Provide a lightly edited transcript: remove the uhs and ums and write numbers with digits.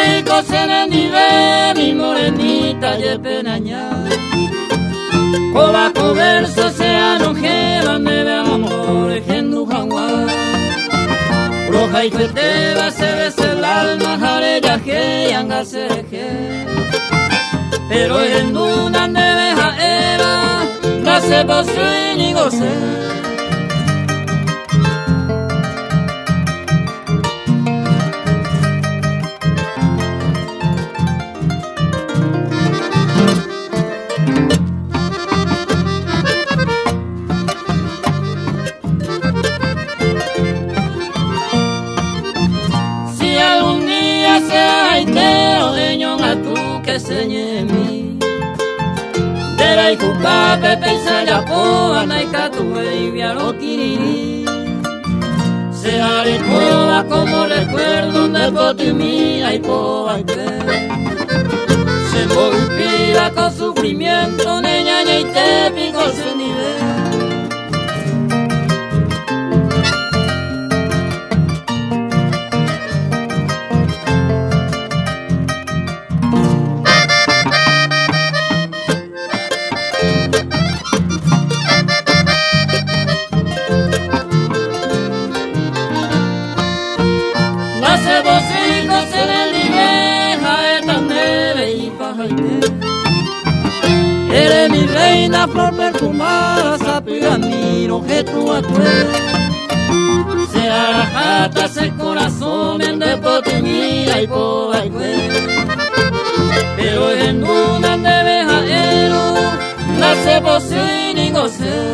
Naseposiko se mi morenita yepenaña. Coba verso se anojeva neve amor gendu jaguar. Roja y feteva se besa el alma jare yaje y anga se Pero en una neve jaeva nace ni goce. Si algún día se haitero de a tu que señe mi Dera y cuca pepe y sayapo anaika tuve y viaro kiriri Se arecoa como recuerdo de potimi ay po ay Se golpea con sufrimiento neña y te pico su nivel. Nace bocico se le libeja esta neve y pajaite. Eres mi reina, flor perfumada, sapigamiro, que tu atue. Se arajata ese corazón en depotimía y pobaigüe. Pero en una neve jaero, nace bocini goce.